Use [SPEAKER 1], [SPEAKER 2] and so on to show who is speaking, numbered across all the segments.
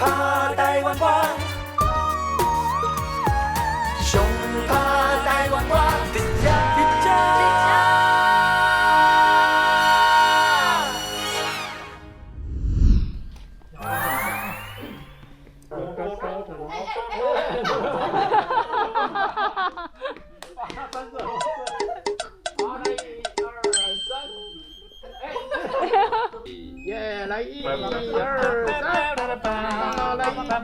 [SPEAKER 1] 拍台灣歌，上拍台灣歌，佇遮佇遮。
[SPEAKER 2] 耶，來一二三，來
[SPEAKER 3] 主持人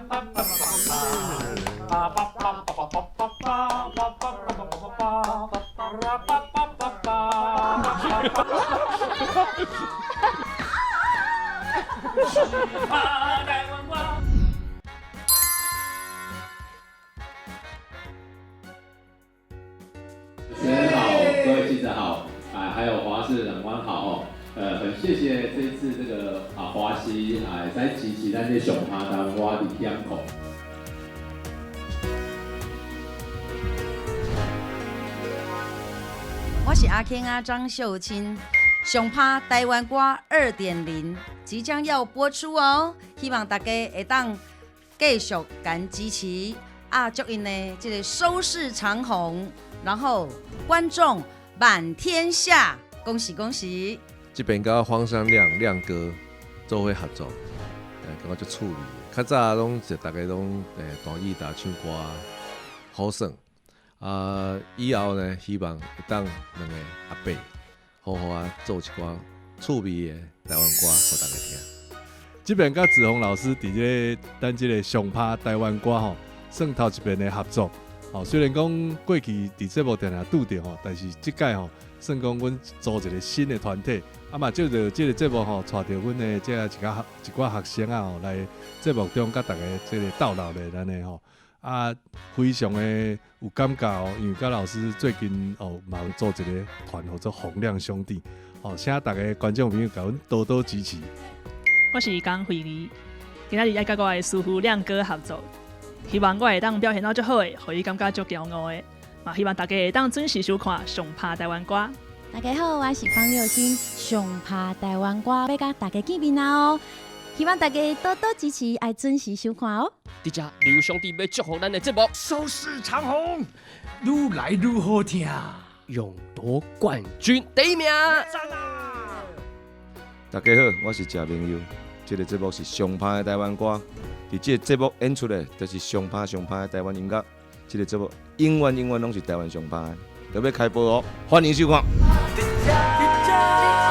[SPEAKER 3] 好，各位記者好，啊，還有華視長官好哦。很謝謝這次這個啊華視啊，會使支持咱這上拍台灣歌佇險苦。
[SPEAKER 4] 我是阿卿仔張秀卿，上拍台灣歌2.0即將要播出哦，希望大家會當繼續共支持啊，祝𪜶呢這個收視長虹，然後觀眾滿天下，恭喜恭喜！
[SPEAKER 5] 這邊佮黃山亮亮哥做伙合作，感覺足趣味。較早攏是大家攏彈吉他唱歌，好耍。啊，以後呢，希望會當兩個阿伯好好啊做一寡趣味的台灣歌，予大家聽。
[SPEAKER 6] 這邊佮子鴻老師佇這個咱這個上拍台灣歌吼，算頭一遍的合作。吼，雖然講過去佇節目定定拄著吼，但是這擺吼，算講阮組一個新的團體，啊嘛藉著這個節目吼，帶著阮的這一寡一寡學生啊吼，來節目中佮大家這個鬥鬧熱按呢吼，啊，非常的有感覺哦，因為佮老師最近哦嘛有組一個團，號做洪亮兄弟，哦，請大家觀眾朋友共阮多多支持。
[SPEAKER 7] 我是江慧儀，今仔日愛佮我的師傅亮哥合作，希望我會當表現到足好的，予伊感覺足驕傲的。嘛，希望大家會當準時收看《上拍台灣歌》。
[SPEAKER 8] 大家好，我是方佑欣，上拍台灣歌欲佮大家見面啊哦！希望大家多多支持，愛準時收看哦。
[SPEAKER 9] 佇遮劉兄弟欲祝福咱的節目
[SPEAKER 10] 收視長虹，愈來愈好聽，
[SPEAKER 9] 勇奪冠軍第一名。
[SPEAKER 10] 讚啊！
[SPEAKER 11] 大家好，我是謝明佑，這個節目是上拍的台灣歌，佇這個節目演出的，就是上拍上拍的台灣音樂。這個節目永遠永遠攏是台灣上拍的，就欲開播哦，歡迎收看。
[SPEAKER 1] 佇遮佇遮。